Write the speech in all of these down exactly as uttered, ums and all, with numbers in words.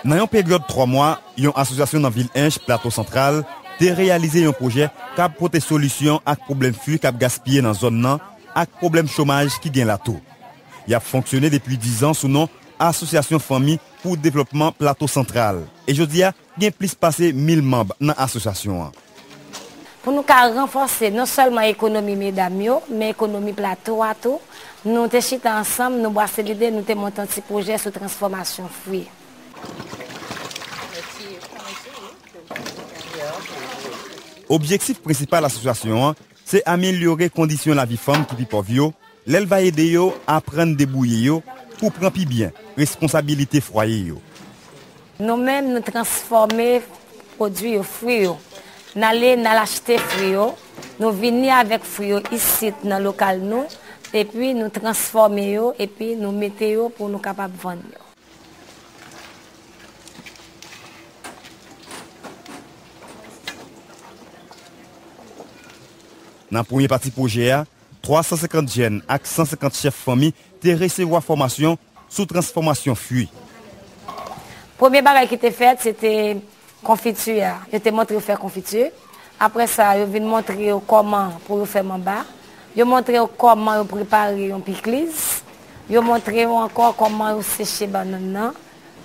Nan yon peryòd twa mwa, yon asosyasyon nan vil Ench, Plato Santral, te reyalize yon pwojè k ap pote solisyon ak pwoblèm fwi k ap gaspiye nan zòn nan ak pwoblèm chomaj ki gen la tou. Y ap fonksyone depi diz an sou non Asosyasyon Fanmi pou Devlopman Plato Santral. E jodi a, gen plis pase mil manm nan asosyasyon an. Pou nou ka ranfòse non sèlman ekonomi medam yo, men ekonomi plato a tou, nou te chita ansanm, nou bwase lide, nou te monte yon ti pwojè sou transfòmasyon fwi. Objektif prensipal asosyasyon an se amelyore kondisyon lavi fanm ki pi pòv yo, lè l va ede yo aprann debouye yo pou pran pi byen responsabilite fwaye yo. Nou menm, nou transfòme pwodui yo, fwi yo. N ale, n al achte fwi yo. Nou vini avèk fwi yo isit nan lokal nou, epi nou transfòme yo, epi nou mete yo pou nou kapab vann yo. Nan premye pati pwojè a, twa san senkant jèn ak san senkant chèf fanmi te resevwa fòmasyon sou transfòmasyon fwi. Premye bagay ki te fèt, se te konfiti a. Yo te montre yo fè konfiti. Apre sa, yo vin montre yo kòman pou yo fè manba. Yo montre yo kòman yo prepare yon pikliz. Yo montre yo ankò kòman yo seche bannann nan,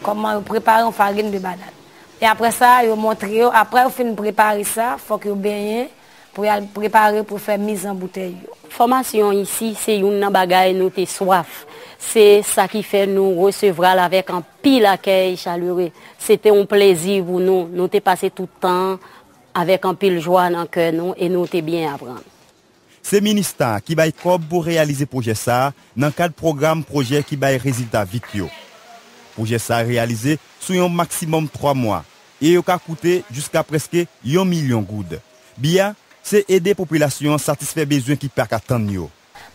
kòman yo prepare yon farin de bannann. E apre sa, yo montre yo, apre yo fin prepare sa, fòk yo benyen pou y al prepare pou fè mizanboutèy yo. Fòmasyon isi se youn nan bagay nou te swaf. Se sa ki fè nou resevwa l avèk anpil akèy chalere. Se te yon plezi pou nou. Nou te pase tout tan an avèk anpil jwa nan kè nou e nou te byen aprann. Se Minista ki bay kòb pou reyalize pwojè sa a nan kad pwogram pwojè ki bay rezilta vit yo. Pwojè sa a reyalize sou yon maksimòm twa mwa e yo ka koute jiska prèske yon milyon goud. Bi a se ede popilasyon an satisfè bezwen ki pa ka tann yo.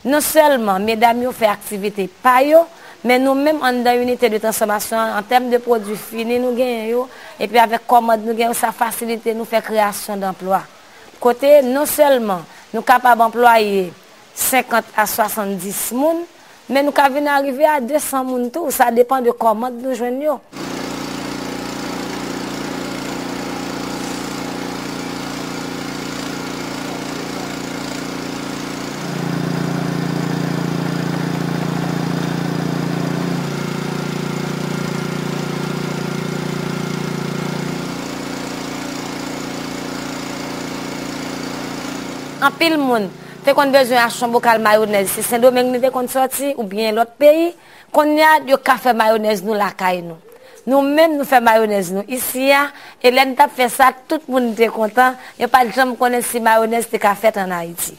Non sèlman medam yo fè aktivite pa yo, men nou menm anndan inite de transfòmasyon an, an tèm de pwodui fini nou genyen yo, epi avèk kòmand nou genyen yo, sa fasilite nou fè kreyasyon danplwa. Kote non sèlman nou kapab anplwaye senkant a swasanndis moun, men nou ka vin arive a de san moun tou, sa depann de kòmand nou jwenn yo. Anpil moun te konn bezwen achte yon bokal mayonèz, se Sendomeng li te konn sòti oubyen lòt peyi. Kounye a, yo ka fè mayonèz nou lakay nou. Nou menm, nou fè mayonèz nou isi a, e lè n t ap fè sa, tout moun te kontan. Yo pa t janm konnen si mayonèz te ka fèt ann Ayiti.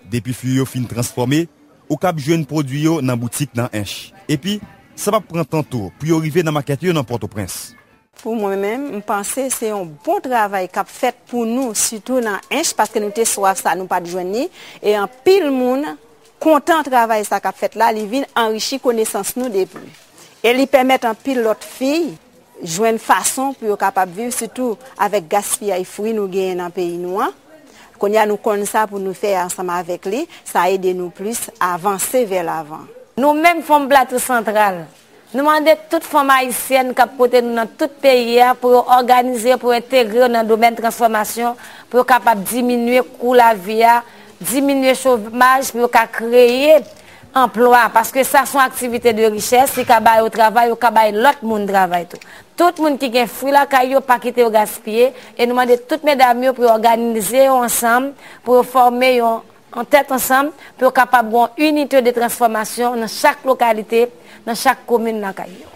Depi fwi yo fin transfòme, ou kab jwenn pwodui yo nan boutik nan Ench. Epi, sa p ap pran tan tou pou yo rive nan makèt yo nan Pòtoprens. Pou mwen menm, m panse se yon bon travay k ap fèt pou nou, sitou nan Ench, paske nou te swaf sa, nou pa t jwenn li. E anpil moun kontan travay sa k ap fèt la, li vin anrichi konesans nou depi. E li pèmèt anpil lòt fi jwenn fason pou yo kapab viv, sitou avèk gaspiyay fwi nou genyen nan peyi nou an. Kounye a, nou konn sa pou nou fè ansanm avèk li, sa ede nou plis avanse vè lavan. Nou menm, Fanm Plato Santral, nou mande tout fanm ayisyèn k ap koute nou nan tout peyi a pou yo òganize yo, pou yo entegre yo nan domèn transfòmasyon, pou yo kapab diminye kou lavi a, diminye chomaj, pou yo ka kreye anplwa, paske sa se yon aktivite de richès, li ka ba yo travay, yo ka bay lòt moun travay tou. Tout moun ki gen fwi lakay yo, pa kite yo gaspiye, e nou mande tout medam yo pou yo òganize yo ansanm, pou yo fòme yon, yon tèt ansanm, pou yo kapab gen yon inite de transfòmasyon nan chak lokalite, nan chak komin lakay yo.